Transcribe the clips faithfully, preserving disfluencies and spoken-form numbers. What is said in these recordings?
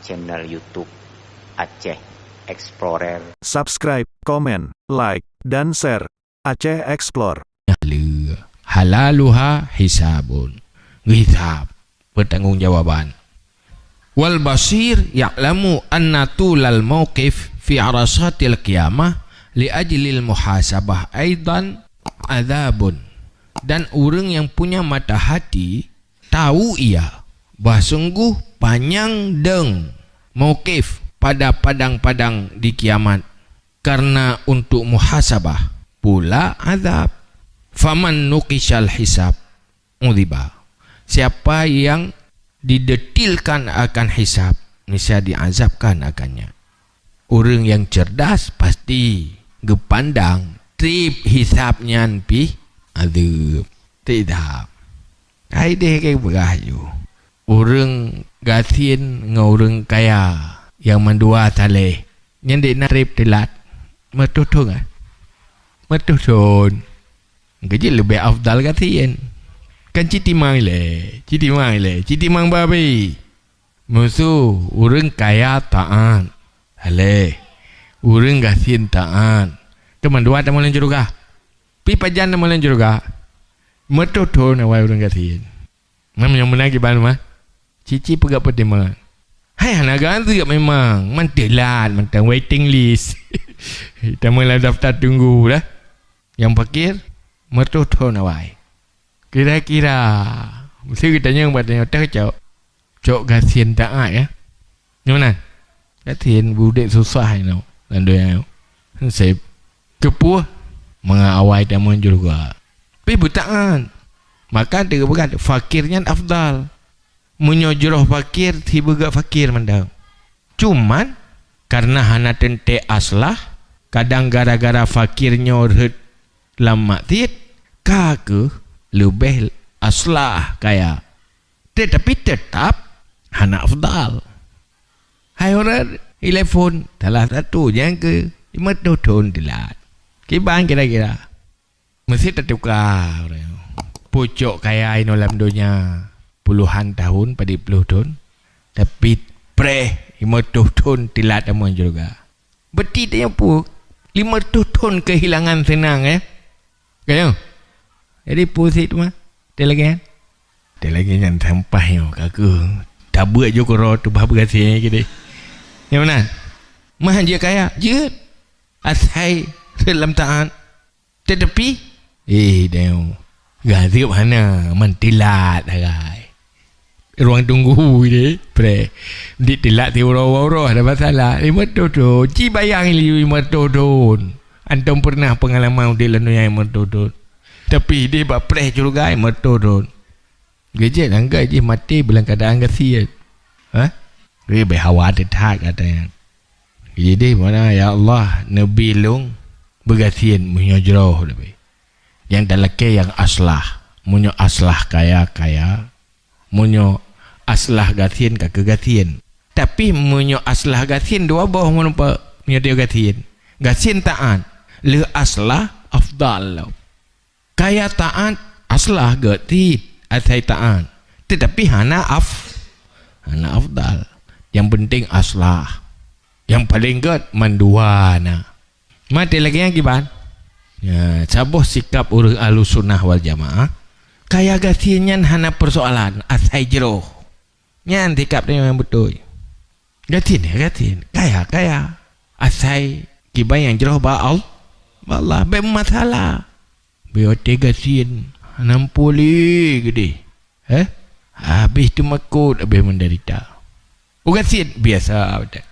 Channel YouTube Aceh Explorer. Subscribe, komen, like, dan share Aceh Explore. Halalu-, halaluha hisabun. Hisab, pertanggungjawaban. Wal basir ya'lamu anna tulal mauqif fi arasatil qiyamah li ajlil muhasabah aidan adzabun. Dan ureuëng nyang punya mata hati tahu ia bahwa sungguh panyang deueng mauqif pada padang-padang di kiamat karena untuk muhasabah pula azab. Faman nuqishal hisab udziba. Siapa yang didetilkan akan hisab, niscaya diazabkan akannya. Ureuëng nyang cerdas pasti geupandang treb hisab nyan pih azeub. Tidak. Hai deh ke beurah ju. Ureuëng gasien ngon ureuëng kaya nyang mandua saleh. Nyan dek na treb teulat. Meutuh thon ah. Meutuh thon. Gaji leubeh afdal gasien. Kan citimang ilée, citimang ilée, citimang babi. Musoh, ureuëng kaya taát. Saleh. Ureuëng gasien taát. Teuma dua tamong lam syeuruga. Pi pajan tamong lam syeuruga. Meutuh thon awai ureuëng gasien. Nam nyang meunan kiban mah. Cici peugah peutimang. Hai hana ganti memang. Manteulat mantang waiting list. Tamong lam daftar tunggu dah. Nyang pakir, meutuh thon awai. Kira-kira, mesti kita nyang buat tanya teh cok. Cok gasien taát ya. Nyoe nan. Gasien budek susah inoe. Lam donya nyoe. Seb. Keupeue? Mangat awai tamong syeuruga. Pi beutaát. Maka teupeugah fakir nyan afdal. Meunyoe jroh fakir, sibeugöt fakir mantong. Cuman, kareuna hana teuntée aslah, kadang gara-gara fakir nyoe rhot lam maksiet, ka keuh leubeh aslah kaya. Teutapi teutap hana afdal. Hai ureuëng ilée phon, salah satu nyang keu meutuh thon teulat. Kiban kira-kira. Meusti tatuka ureuëng. Pucok kaya inoe lam donya puluhan tahun, padum ploh thon, tapi preh lima reutôh thon teulat tamong syeuruga. Beuti tanyoe peue? Lima reutôh thon keuhilangan seunang, eh? Ka nyoe? Jadi peue sit mah? Teuh lagée nyan? Teuh lagée nyan sampah nyoe ka keuh. Tabeuet ju keudroe teubah beugaséh keudeh. Nyang meunan? Mah jeuet kaya? Jeuet. Asai rhot lam taát. Teutapi, eh, dayong, gaséh hana, meunteulat sagai. Ruang tunggu deh, preh. Di teulat siuroe-uroe ada masalah. Lima reutôh thon, ci bayang lima reutôh thon. Antom pernah peungalaman udeb lam donya lima reutôh thon. Tapi deh bak preh syeuruga lima reutôh thon. Geujek anggô jih maté beulam keuadaan gasien. Ha? Leubeh hawa teuh that gata nyan. Jadi mana, "Ya Allah, neubi lôn beugasien meunyoe jroh leubeh." Nyang talakée nyang aslah. Meunyoe aslah kaya, kaya. Meunyoe aslah gasien, ka keuh gasien. Tapi meunyoe aslah gasien, dua boh meureumpok meunyoe gasien. Gasien taát, lheueh aslah afdal lom. Kaya taát, aslah gét cit, asai taát. Teutapi hana af-, hana afdal. Nyang penting aslah. Nyang paleng gét mandua na. Maté lagée nyan kiban? Ya, saboh sikap ureuëng Ahlussunnah wal Jamaah, kaya gasien nyan hana peusoalan, asai jroh. Nyan sikap tanyoe nyang beutôi. Gasien, ya gasien. Kaya, kaya. Asai kiban nyang jroh bak Al-, bak Allah. Bék meumasalah. Bék watée gasien. Hana pulih geudeh. Eh? Habéh teumakot, habéh meudeurita. Oh gasien, biasa beutôi.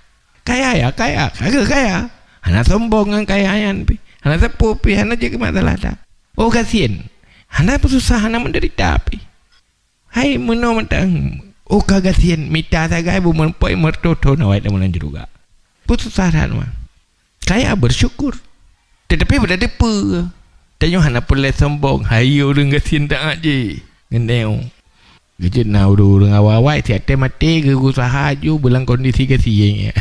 Kaya, ya kaya. Ka keuh kaya. Hana sombong ngon kaya nyan pih. Hana sapeue pih, hana jeuet keu masalah that. Oh gasien. Hana peususah, hana meudeurita pih. Hai meunoe mantong, oh ka gasien, mita sagai beumeureumpok lima reutôh thon awai tamong lam syeuruga. Peususah that mah. Kaya bersyukur. Teutapi beutateupeue. Tanyoe hana peureulée sombong, hai ureuëng gasien taát jih. Ngon tanyoe. Geujeuet na ureuëng-ureuëng awai-awai, siat tée maté geuusaha ju beulam kondisi gasien.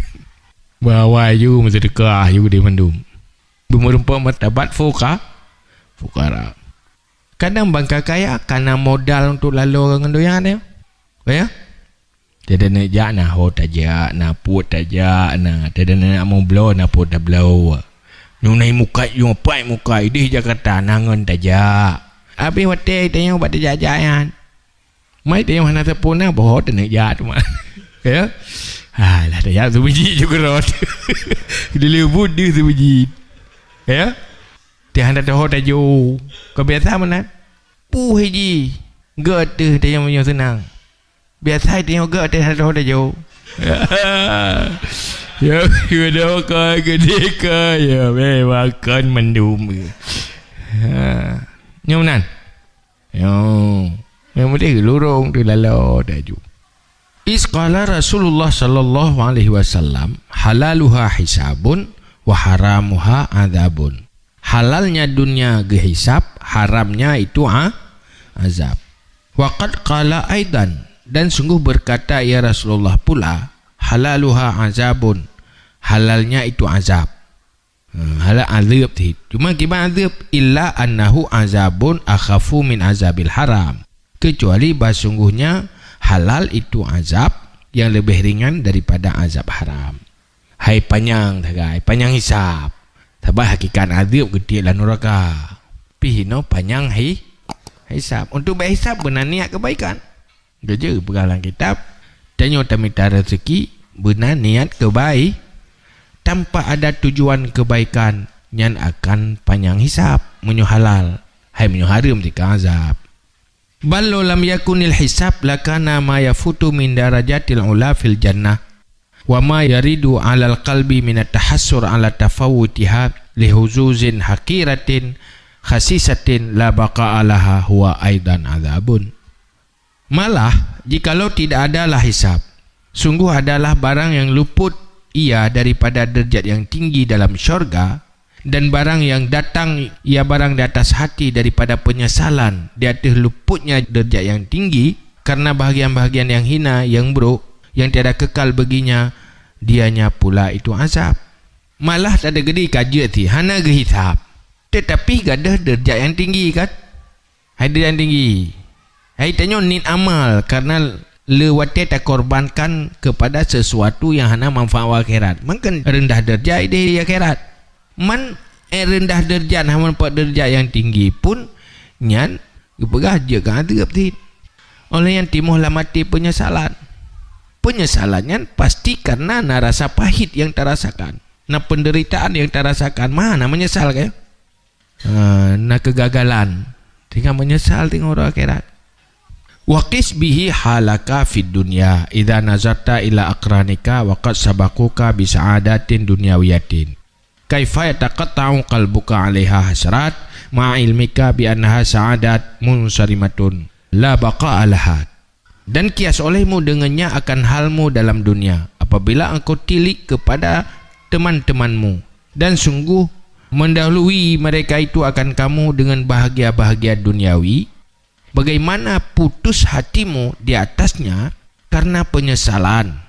Beuawai ju, meuseudeukah ju deh mandum. Beumeureumpok martabat fuka-, fukara. Kadang ban ka kaya, kana modal untuk laloe ngon donya nyan. Ya? Teudeuneuek jak na ho tajak, na puet tajak, na teudeuneuek mubloe na puet tabloe. Nyoe na mukat, nyoe pat mukat, ideh Jakarta na ngon tajak. Abéh watée tanyoe bak tajak-jak nyan. Mai tanyoe hana sapeue na boh teuneuk jak teuma. Ya? Alah, tajak seubeujit ju keurot. Dileubu deuh seubeujit. Ya? Teuh hana taho tajo. Ka biasa meunan. Puh ji. Geu teuh tanyoe meunyoe seunang. Biasa tanyoe geu teuh hana taho tajo. Ya, geudoe ka, geude ka. Ya, memang kon mandum. Ha. Nyoe meunan. Yo, nyang udeh lurong teulalo taju. Is qala Rasulullah sallallahu alaihi wasallam, "Halaluha hisabun wa haramuha adzabun." Halalnya dunia geuhisab, haramnya itu a-, azab. Wa qad qala aidan, dan sungguh berkata ia Rasulullah pula, "Halaluha azabun." Halalnya itu azab. Ha, hala azab cit. Cuma kiban azab, "Illa annahu azabun akhafu min azabil haram." Kecuali bahwa sungguhnya halal itu azab yang lebih ringan daripada azab haram. Hai panyang sagai, panyang hisab. Sabab hakikat azab geutiek lam nuraka. Pih inoe panyang hi-, hisab. Untuk bak hisab beuna niat kebaikan. Geujeuet peugah lam kitab, tanyoe tamita rezeki beuna niat keubai-, tanpa ada tujuan kebaikan, nyan akan panyang hisab meunyoe halal, hai meunyoe hareuem teuka azab. Bal law lam yakunil hisab lakana ma yafutu min darajatil ula fil jannah, wa ma yaridu alal qalbi minat tahassur ala tafawutiha lihuzuzin haqiratin khasisatin la baqa'a laha huwa aidan azabun. Malah, jikalau tidak adalah hisab, sungguh adalah barang yang luput ia daripada derajat yang tinggi dalam syurga, dan barang yang datang ia barang di atas hati daripada penyesalan di atas luputnya derajat yang tinggi karena bahagian-bahagian yang hina, yang buruk, yang tiada kekal baginya, dianya pula itu azab. Malah teudeugedi ka jeuet cit hana geuhisab, tetapi gadôh derajat yang tinggi kan? Hai derajat tinggi. Hai tanyoe niet amal karena le watée takorbankan kepada sesuatu yang hana manfaat u akhirat. Mangken reundah derajat di akhirat. Man, eh, reundah derajat hana manfaat derajat yang tinggi pun nyan geupeugah jeuet keu azab cit. Oleh nyan timoh lam até penyesalan. Penyesalan nyan pasti karena na rasa pahit yang tarasakan. Na penderitaan yang tarasakan. Mana menyesal ke? Ha, na keugagalan, teungoh meunyeusal teungoh uroe akhirat. Wa qis bihi halaka fid dunya idza nazarta ila aqranika wa qad sabaquka bi sa'adatin dunyawiyatin. Kaifa yataqatta'u qalbuka 'alaiha hasrat ma'a ilmika bi annaha sa'adat munsarimatun la baqa'a laha. Dan kias olehmu dengannya akan halmu dalam dunia, apabila engkau tilik kepada teman-temanmu, dan sungguh mendahului mereka itu akan kamu dengan bahagia-bahagia duniawi, bagaimana putus hatimu di atasnya karena penyesalan,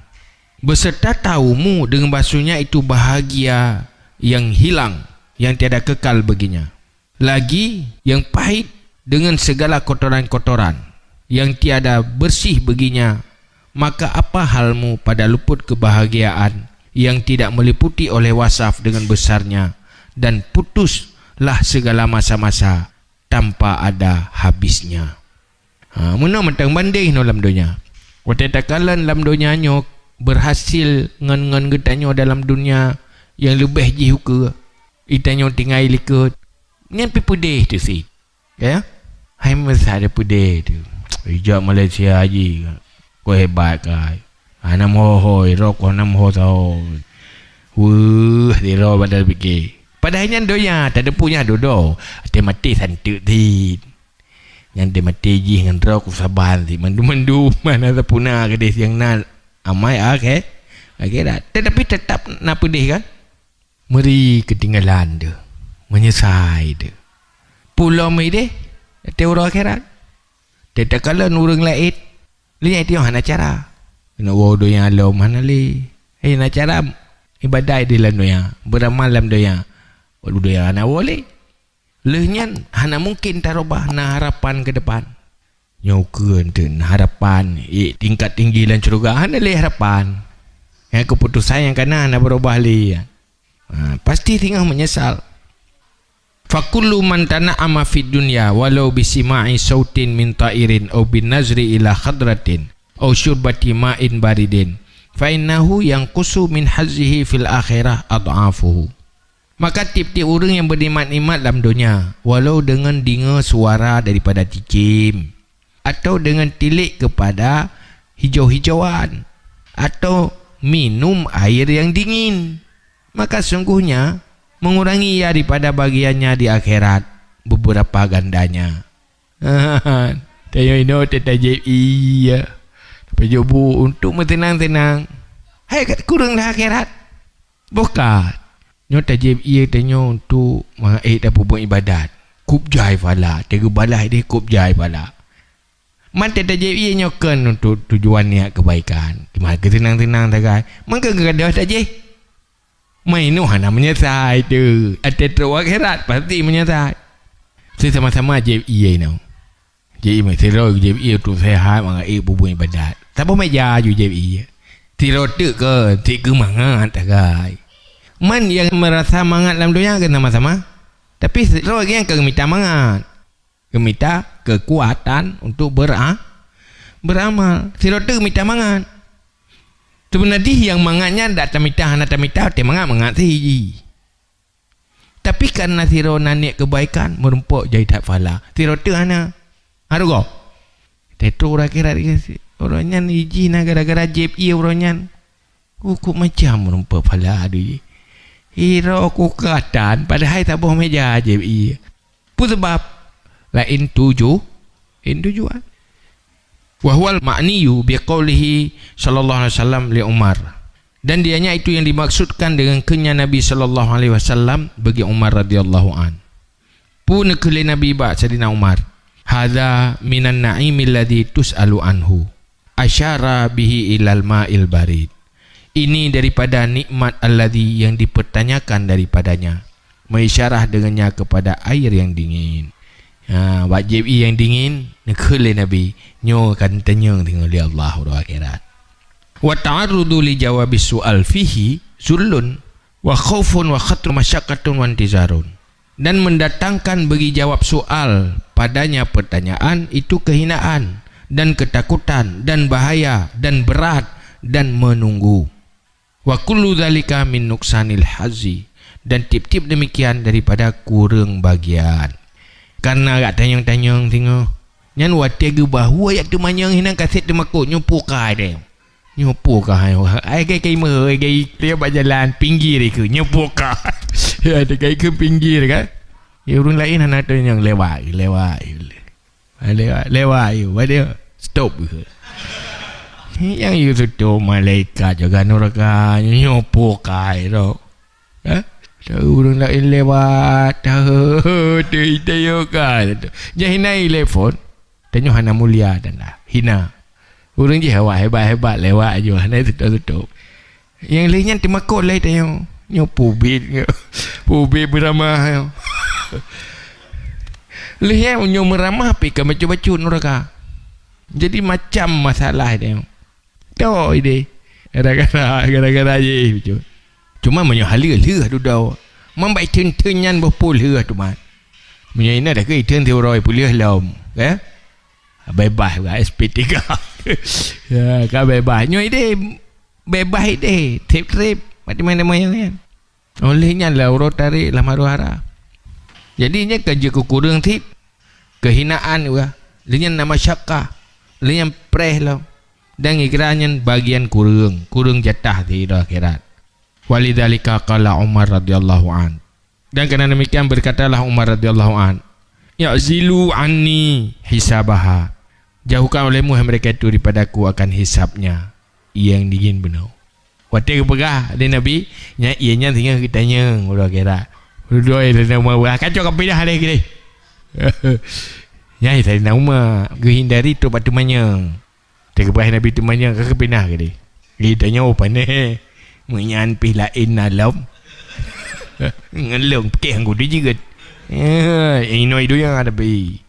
beserta tahumu dengan bahwasanya itu bahagia yang hilang, yang tiada kekal baginya. Lagi yang pahit dengan segala kotoran-kotoran yang tiada bersih baginya, maka apa halmu pada luput kebahagiaan yang tidak meliputi oleh wasaf dengan besarnya, dan putuslah segala masa-masa tanpa ada habisnya. Ha, meunoe mantong bandéh nyoe lam donya. Watée takalon lam donya nyoe berhasil ngon, ngon geutanyoe dalam dunia nyang leubeh jih ukeue, geutanyoe tinggai likot, nyan pih peudeh teuh cit. Ya? Hai meusa ada peudeh teuh. Ijak Malaysia haji. Ko hebat kai. Hana meuho-hoi, rok hana meuho saho. Weueh, sidroe bak tapike. Padahai nyan donya, tateupeue nyan dudoe. Até maté santeuk cit. Nyan teumaté jih ngon droe kusaban cit, mandum-mandum hana sapeue na keudeh nyang na amai akhé-, akhirat. Tetapi tetap na peudeh kan? Meuri keutinggalan teuh, meunyeusai teuh. Peue lom ideh, teuh uroe akhirat. Teuh takalon ureuëng laén, lé nyan teuh hana cara. Keuneuk woe donya lom hana lé. Hei, na cara ibadat di lam donya, beuramal lam donya. Walau donya hana woe lé. Lheueh nyan hana mungken tarubah na harapan keu depan. Nyoe ukeue enteuk harapan, ék tingkat tinggi lam syeuruga, hana lé harapan. Nyan keuputosan nyang ka na hana beurubah lé. Ha, pasti singoh meunyeusal. Fakullu man tana'ama fid dunya walau bisima'i sautin min ta'irin au bin nazri ila khadratin au syurbati ma'in baridin, fa innahu yanqusu min hazzihi fil akhirah adhafuhu. Maka tiep-tiep ureuëng nyang beunikmat-nikmat lam donya, walau deungon deungoe suara daripada cicém, atau deungon tilék keupada hijau-hijauan, atau minum air nyang dingin, maka sunggohnya meungurangi ia daripada bagiannya di akhirat beberapa gandanya. Tanyoe inoe teutajép ié, tapajoh bu untuk meuteunang-teunang. Hai kat kureueng lam akhirat. Boh ka. Nyoe tajép ié tanyoe untuk mangat ék tapeubuet ibadat. Kôb jai phala, teugeubalaih deh kôb jai phala. Man teutajép ié nyoe kon untuk tujuan niat keubaikan. Teuma keuteunang-teunang sagai. Man keu gadoh tajép. Meunyoe hana meunyeusai teuh, até trok akhirat pasti meunyeusai. Seusama-sama jép ié nyoe. Jép ié, sidroe jép ié untuk seuhat mangat ék peubuet ibadat. Saboh méja ju jép ié. Sidroe teuk kon, cit keu mangat sagai. Man nyang meurasa mangat lam donya keu sama-sama. Tapi sidroe nyang ka geumita mangat. Geumita keukuatan untuk bera-, beuramal. Sidroe teuk geumita mangat. Seubeuna jih nyang mangat nyan dak tamita hana tamita, watée mangat, mangat siji. Tapi kareuna sidroe na niet keubaikan, meurumpok jai that phala. Sidroe teuk hana. Hareuga. Teutôk uroe akhirat, uroe nyan iji na gara-gara jép ié uroe nyan. Kok macam rumpok phala deh. Sidroe kukatan, padahai saboh méja jép ié. Peue sabab? Laén tuju-, laén tujuan. Wa huwal ma'niyu biqaulihi sallallahu alaihi wasallam li Umar. Dan dianya itu yang dimaksudkan dengan kheunnya Nabi sallallahu alaihi wasallam bagi Umar radhiyallahu an. Peue neukheun lé Nabi bak Saidina Umar, "Hadza minan na'imil ladzi tus'alu anhu." Asyara bihi ilal ma'il barid. Ini daripada nikmat alladzi yang dipertanyakan daripadanya. Meuisyarah dengannya kepada air yang dingin. Ha, bak jép ié nyang dingin, neukheun lé Nabi, nyoe ka neutanyong deungon lé Allah uroe akhirat. Wa ta'arrudu li jawabis su'al fihi zullun wa khaufun wa khatrun masyaqqatun wa intizarun. Dan mendatangkan bagi jawab soal padanya pertanyaan itu kehinaan dan ketakutan dan bahaya dan berat dan menunggu. Wa kullu dzalika min nuqsanil hazzi, dan tiep-tiep demikian daripada kureueng bagian. Kareuna gak tanyong-tanyong singoh, nyan watée geubahua jak teumanyong hinan kasét teumakot nyoe pukai deh. Nyoe pukai, ai gai kai meuhai gai dia bak jalan pinggir ikeu nyoe pukai. Ya, dia gai ke pinggir kan. Ya, ureuëng laén hana tanyong lewat, lewat. Lewat, lewat, yuk, pada stop ke? Yang yuk tutup malaikat jaga neraka, nyopo kai tu. Ha? Tahu ureuëng lain lewat, tahu tu ita yuk kai tu. Jadi naik telepon, tanya hana mulia dan dah hina. Ureuëng jih awak hebat-hebat lewat aju, hana tutup-tutup. Nyang lheueh nyan teumakot lé tanyoe. Nyoe pubit, pubit beuramah nyoe. Lheueh nyan nyoe meuramah pih ka bacut-bacut nuraka. Jadi macam masalah tanyoe. Tok ideh. Gara-gara, gara-gara jih bacut. Cuma meunyoe haleue lheueh dudoe. Mambai theun-theun nyan boh po lheueh teuma. Meunyoe ina dah keu itheun siuroe peulheueh lom, ya. Bebas juga S P tiga. Ya, ka bebas. Nyoe ideh bebas ideh, trip-trip, macam mana moyang nyan. Oleh nyan lah uroe tarék lam hara-hara. Jadi nyan ka jeuet keu kureueng cit, keuhinaan juga. Lé nyan nama syakah, lé nyan preh lom. Dan ikra nyan bagian kureueng, kureueng jatah di akhirat. Walidzalika qala Umar radhiyallahu an. Dan karena demikian berkatalah Umar radhiyallahu an, "I'zilu anni hisabaha." Jauhkan olehmu hai mereka itu daripadaku akan hisabnya. Nyang dingin bunoe. Watée geupeugah lé Nabi, nyan ié nyan singoh geutanyong uroe akhirat. Uroe Saidina Umar peugah, "Kacok ka pinah lé keudeh." Nyan Saidina Umar geuhindari trok bak teumanyong. Teukeubah Nabi teumanyong ka geupinah keudeh. Geutanyoe panéh. Meunyan pih laén na lom. Ngon lôn pike anggô teujeut. Ya, inoe dunia tapi.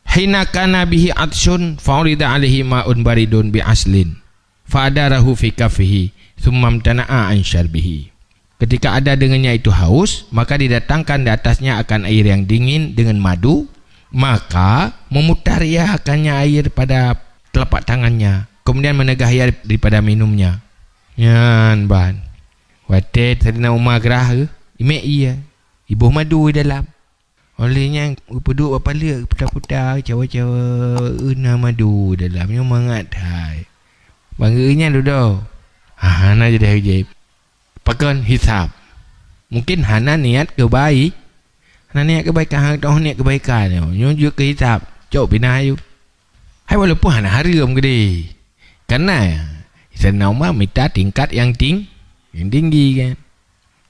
Hina kana bihi atsyun, fa'urida alaihi ma'un baridun bi aslin, fa'adarahu fi kaffihi, tsumma imtana'a an syarbihi. Ketika ada dengannya itu haus, maka didatangkan di atasnya akan air yang dingin dengan madu, maka memutar ia akannya air pada telapak tangannya, kemudian menegah ia daripada minumnya. Nyan ban. Watée Saidina Umar grah, eh, imek ia, iboh madu di dalam. Oleh nyan, geupeuduek bak paleuk, geuputa-puta, cawa-cawa, na madu dalam, nyoe mangat hai. Bangga nyan dudoe. Ha, hana jadi ajaéb. Pakon hisab. Mungkin hana niat keubai-, hana niat keubai-, ka hana niat keubaikan nyoe. Nyoe jeuet keu hisab. Cok pinah ayue. Hai walaupun hana hareuem keudeh. Karena Saidina Umar mita tingkat nyang ting-, nyang tinggi kan.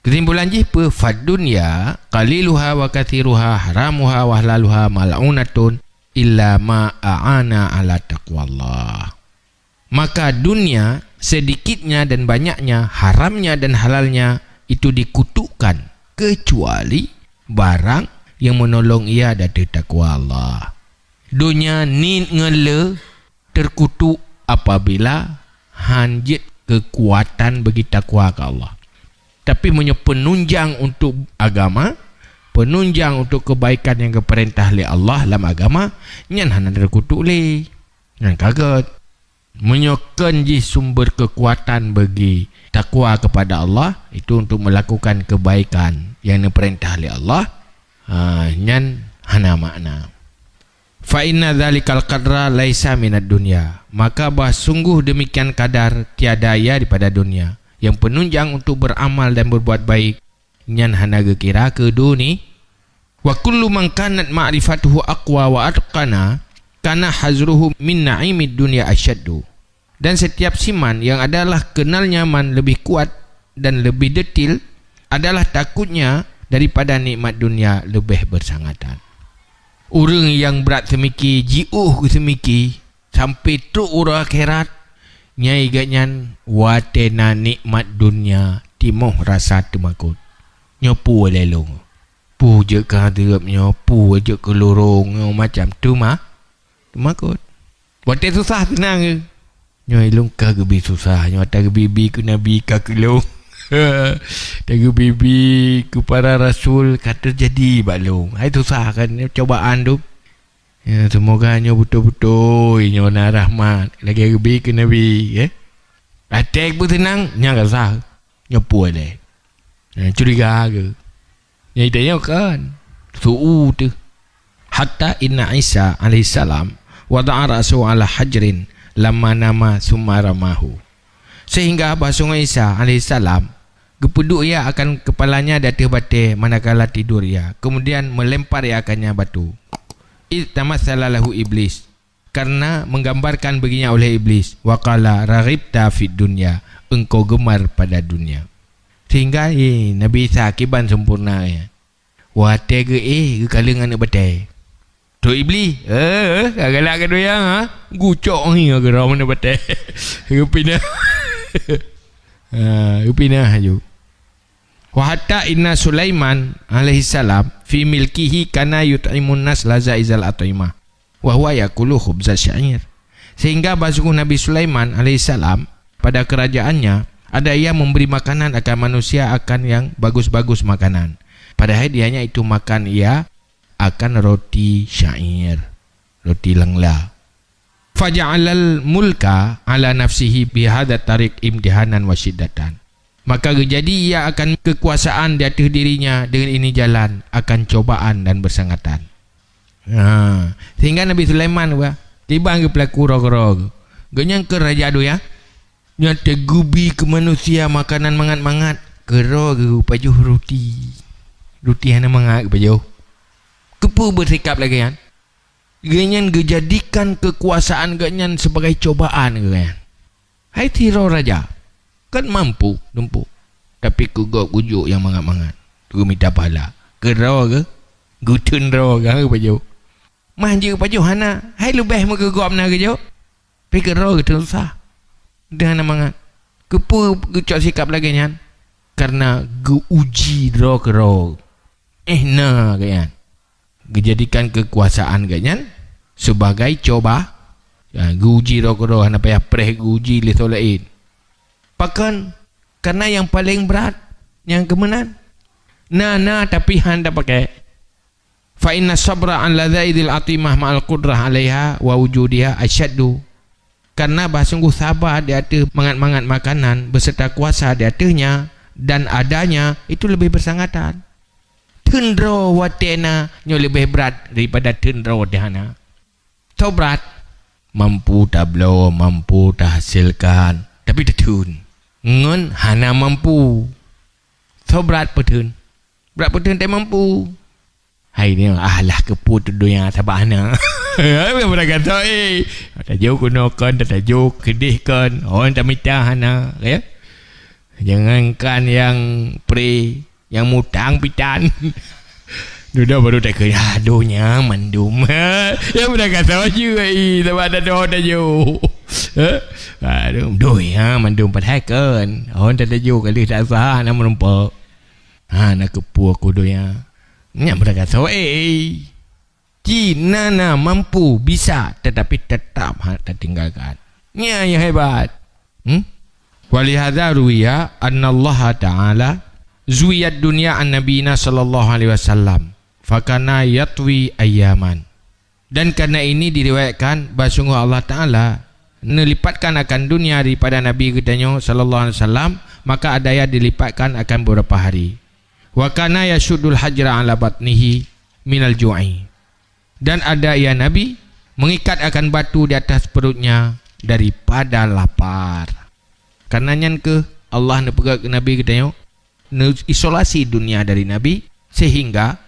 Keusimpulan jih peue? Fad dunya qaliluha wa katsiruha, haramuha wa halaluha mal'unatun illa ma a'ana ala taqwallah. Maka dunia, sedikitnya dan banyaknya, haramnya dan halalnya, itu dikutukkan, kecuali barang yang menolong ia dari takwa Allah. Dunia niet ngon le teukutuk apabila han jeuet keukuatan bagi takwa keu Allah. Tapi meunyoe peununjang untuk agama, peununjang untuk keubaikan nyang geupeurintah lé Allah lam agama, nyan hana teukutuk lé. Nyan ka gét. Meunyoe kheun jih sumber keukuatan bagi takwa keupada Allah, itu untuk meulakukan keubaikan nyang neupeurintah lé Allah, ha, nyan hana makna. Fa inna dzalikal qadra laisa minad dunya, maka bah sungguh demikian kadar tiada ia daripada dunia, yang penunjang untuk beramal dan berbuat baik, nyan hana geukira keu duni. Wa kullu man kanat ma'rifatuhu aqwa wa atqana, kana hazruhu min na'imid dunya asyaddu. Dan setiap siman yang adalah kenalnya man lebih kuat dan lebih detil, adalah takutnya daripada nikmat dunia lebih bersangatan. Ureuëng nyang brat seumiki jiôh keu seumiki sampai trok uroe akhirat, nyai gobnyan watée na nikmat dunia timoh rasa teumakot. Nyoe peue lé lôn? Peue jeuet keu adeueb nyoe? Peue jeuet keu lorong nyoe? Macam teuma-, teumakot. Watée susah seunang, nyoe lôn ka geubi susah, nyoe ata geubi-bi keu Nabi ka keu lôn. Ata geubi-bi keu para rasul ka teujadi bak lôn. Hai susah kan, nyoe cobaan tu. Ya, seumoga nyoe beutôi-beutôi nyoe na rahmat lagée geubi keu Nabi, ya. Até beuseunang, nyan rasa nyoe peue lé. Nah, curiga ke? Nyang ita nyoe kan su'u teuh. Hatta inna Isa alaihissalam wada'a ra'sahu ala hajrin lamma nama summa ramahu. Sehingga bahsunggoh Isa alaihissalam geupeuduek ia akan keupalanya di ateueh batée manakala tidur ia, kemudian meulempar ia akannya batu. Id tamassala lahu Iblis, karena menggambarkan baginya oleh Iblis, wa qala, "Raghibta fid dunya," engkau gemar pada dunia. Sehingga, eh, Nabi Isa kiban sempurna, ya. Watée geuéh, geukaleueng aneuëk batée. Trok Iblis, "Eh, eh, ka galak keu donya, ha? Gucok hi keu droe aneuëk batée." Geupinah. Ha, geupinah aju. Wa hatta inna Sulaiman alaihissalam fi milkihi kana yut'imun nas lazaizal at'imah, wa huwa yakulu khubza sya'ir. Sehingga bahsunggoh Nabi Sulaiman alaihissalam pada kerajaannya ada ia memberi makanan akan manusia akan yang bagus-bagus makanan, padahal dianya itu makan ia akan roti syair, roti lengla. Faja'alal mulka ala nafsihi bihadza tariq imtihanan wa syiddatan. Maka geujadi ia akan keukuasaan di ateueh dirinya deungon ini jalan akan cobaan dan beusangatan. Ha, sehingga Nabi Sulaiman bah, tiban geupeulaku roh-roh geuh. Geuhnyan keu raja donya, nyan teugeubi keu manusia makanan mangat-mangat, keu droe geuh geupajoh ruti. Ruti hana mangat geupajoh. Keupeue beusikap lagée nyan? Geuhnyan geujadikan keukuasaan geuhnyan sibagai cobaan geuhnyan. Hai sidroe raja, kan mampu, dumpu, tapi keu gob geujok nyang mangat-mangat, geumita pahala. Keu droe geuh, geuteun droe geuh geupajoh. Mah jeuet geupajoh hana, hai leubeh meukeugop na geujok. Pi keu droe geuteun susah, deuh hana mangat. Keupeue geucok sikap lagée nyan? Karena geu-uji droe keudroe. Eh, na geuhnyan. Geujadikan keukuasaan geuhnyan Sebagai coba, ya, geuuji droe keudroe, hana payah preh geuuji lé soe laén. Pakon? Karena nyang paleng brat nyang keu meunan. Na, na, tapi han tapakai. Fa inna sabra an ladzaizil atimah ma'al qudrah 'alaiha wa wujudiha asyaddu. Karena bah sungguh saba di ateueh mangat-mangat makanan beserta kuasa di ateuehnya dan adanya itu lebih bersangatan. Theun droe watée na nyoe leubeh brat daripada theun droe watée hana. Soe brat? Mampu tabloe, mampu tahasilkan, tapi tatheun. Ngon hana mampu. Soe brat peutheun? Brat peutheun teu mampu. Hai nyoe, ah, lah keupeue teuh donya sabab hana. Hai, bukan beurangkat, eh. Tajok keunoe kon, tajok keudeh kon. Oh, tamita hana, ya. Jangankan nyang pré, nyang mutang pitan. Dudoe baru takheun, "Ah, donya mandum." Ya, beurangkat saja, eh, sabab ada doa tajok. Eh? Aduh, donya mandum padahai kon. Oh, tajok kali tak sah, nak meureumpok. Ha, na keupeue ku donya. Nyan beurangkat sawa, eh. Ci na, na mampu, bisa, tetapi tetap hana tatinggalkan. Nyan nyang hebat. Hmm? Walihadza ruwiya annallaha ta'ala zuwiyad dunya an nabiyina sallallahu alaihi wasallam, fakana yatwi ayyaman. Dan karena ini diriwayatkan bahwa sungguh Allah Ta'ala neulipatkan akan dunia daripada Nabi geutanyoe sallallahu alaihi wasallam, maka adanya dilipatkan akan beberapa hari. Wa kana yashuddul hajra ala batnihi minal ju'i. Dan ada ia Nabi mengikat akan batu di atas perutnya daripada lapar. Karena nyan keuh Allah neupeugah keu Nabi geutanyoe, neuisolasi dunia dari Nabi, sehingga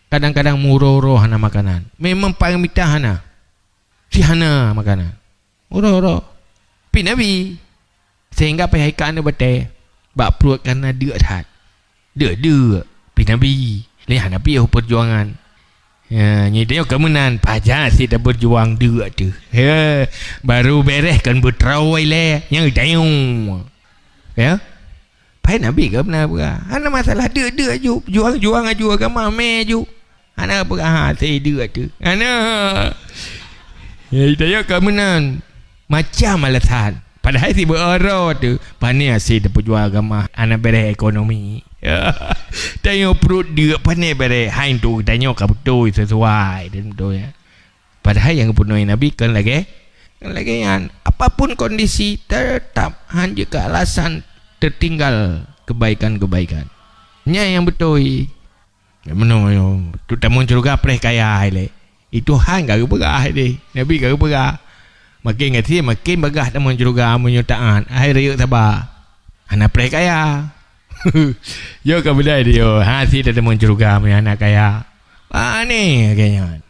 kadang-kadang meuuroe-uroe hana makanan. Memang paling mita hana. Si hana makanan. Uroe-uroe. Pi Nabi. Sehingga pih hai ka aneuk batée bak pruet kana deuk that. Deuk-deuk. Pi Nabi. Lé hana piôh perjuangan. Ya, nyoe tanyoe ka meunan, pajan sit taperjuang deuk teuh. Ya, baru bereh kon beutroe lé, nyang tanyoe. Ya. Pai Nabi ka meunan peugah. Hana masalah deuk-deuk aju, juang-juang aju agama mé aju. Hana peugah, ha, sit deuk teuh. Hana. Ya, tanyoe ka meunan. Macam alasan. Padahai sit beuoro teuh, pane asie tapeujuang agama, hana bereh ekonomi. Tanyoe pruet deuk pane bereh, hai untuk tanyoe ka beutôi sesuai dan beutôi, ya. Padahai nyang geupunoe Nabi kon lagée, kon lagée nyan. Apapun kondisi, tetap han jeuet keu alasan tertinggal kebaikan-kebaikan. Nyan nyang beutôi. Meunoe, tu tamong syeuruga preh kaya hai lé. Itu han ka geupeugah deh. Nabi ka geupeugah. Makin gasien, makin bagah tamong syeuruga meunyoe taát. Hai rayeuk saba. Hana preh kaya. Yo ka beudai dia. Ha, sit tamong syeuruga meunyoe hana kaya. Pane lagée nyan.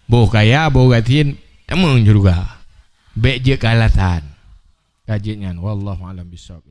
Boh kaya, boh gasien, tamong syeuruga. Bék jeuet keu alasan. Ka jeuet nyan. Wallahu a'lam bissawab.